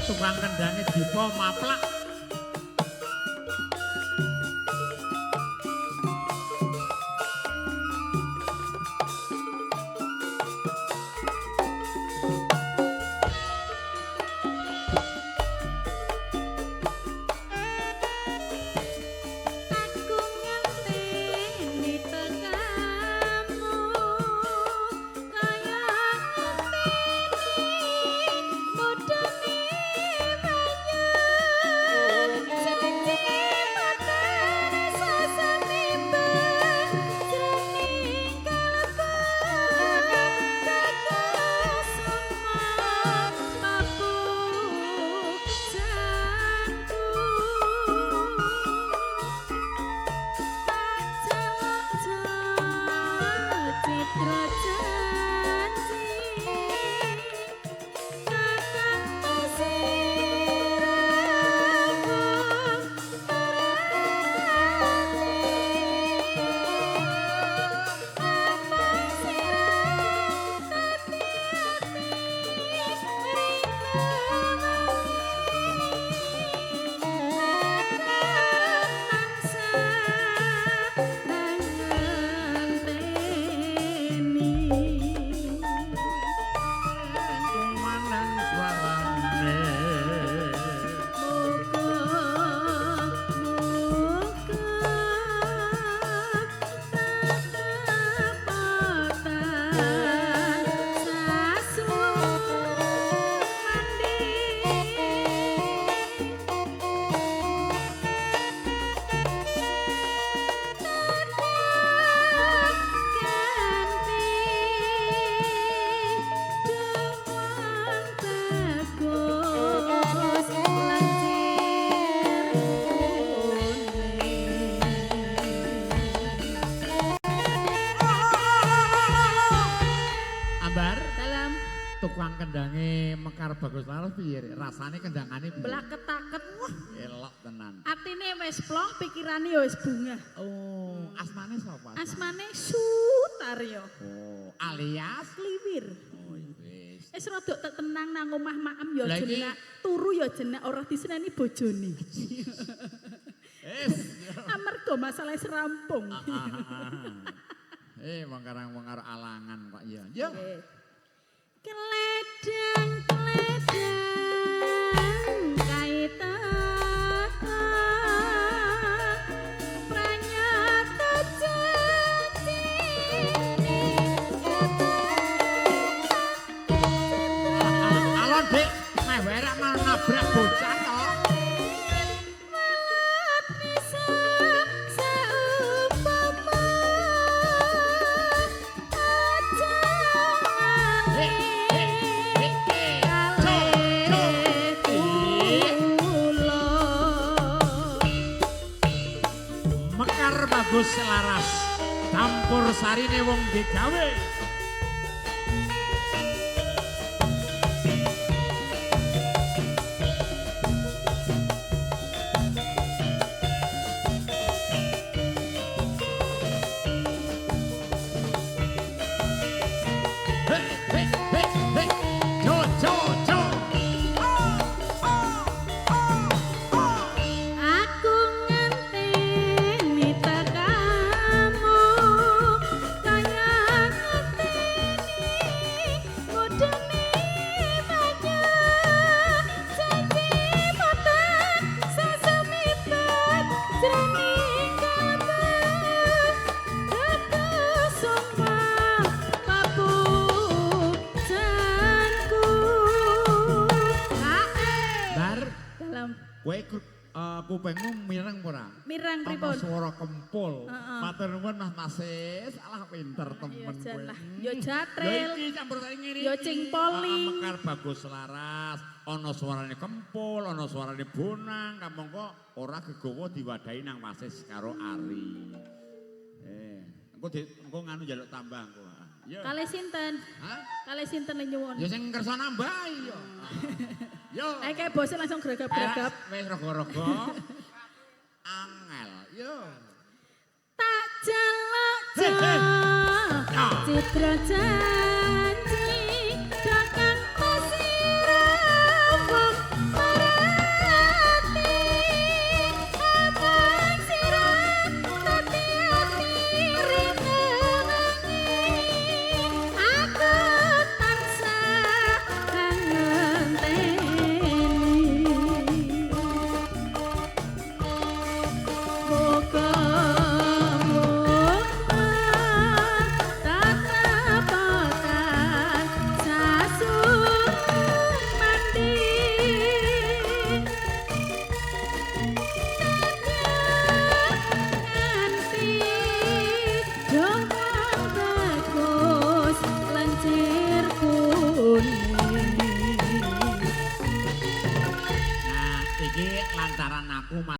Tukang kendange Dipa maplak. Aku ngenteni tekamu kaya ngenteni mudune banyu janji boten sasamiben jroning kalbu tegesuma papujanku. Citra janji kakang siraku marati apa sirah dadi ati Manang suarane. Ambar, Dalam tukang kendange Mekar Bagus Laras piye? Rasane kendangane piye? blaketaket Elok tenan. atine wis plong, pikirane ya wis bungah. Oh, asmane sapa? Asmane Sutaryo. Oh, alias Kliwir. Oh, wis. Wis rada tenang nang omah maem ya Lah iki- jenak, turu ya jenak ora diseneni bojone. Wis. Amarga masalah serampung. Eh, wong karang wong karo alangan kok ya. Yo. Keledang keledang kae teka pranyata janjine. Alon, Dik, meh werak malah nabrak bocah to. Welat bisa saumpama aja Hei, hei, hei, hei. Co, co. Ih, kula. Mekar Bagus Laras. Campur sarine wong digawe. Hei, hei, hei, hei. Jo, jo, jo. Aku ngenteni tekamu kaya ngenteni mudune banyu janji boten sasamiben jroning kalbu kekusuma papujanku. Bar, Dalam kowe kupingmu mireng ora? mirang Ana pripun? swara kempul. Heeh. Matur nuwun Mas Masis. Alah pinter temen Ya jan kowe. lah. Ya jatril. Ya iki campur sari ngene. Ya iki. cingpoling. Ah, Mekar Bagus Laras, ana suarane kempul, ana suarane bonang, kamangka ora gegowo diwadahi nang Wasis karo Ari. Eh, engko engko nganu njaluk tambah engko. Ya. Kalih sinten? Hah? Kalih sinten le nyuwun? Ya sing kersa nambah ya. Yo. Ayo kayak bosnya langsung geragap-geragap. Wis rogo-rogo. Angel. Yo. Tak jaluk Hei, hei. Ya. citra janji.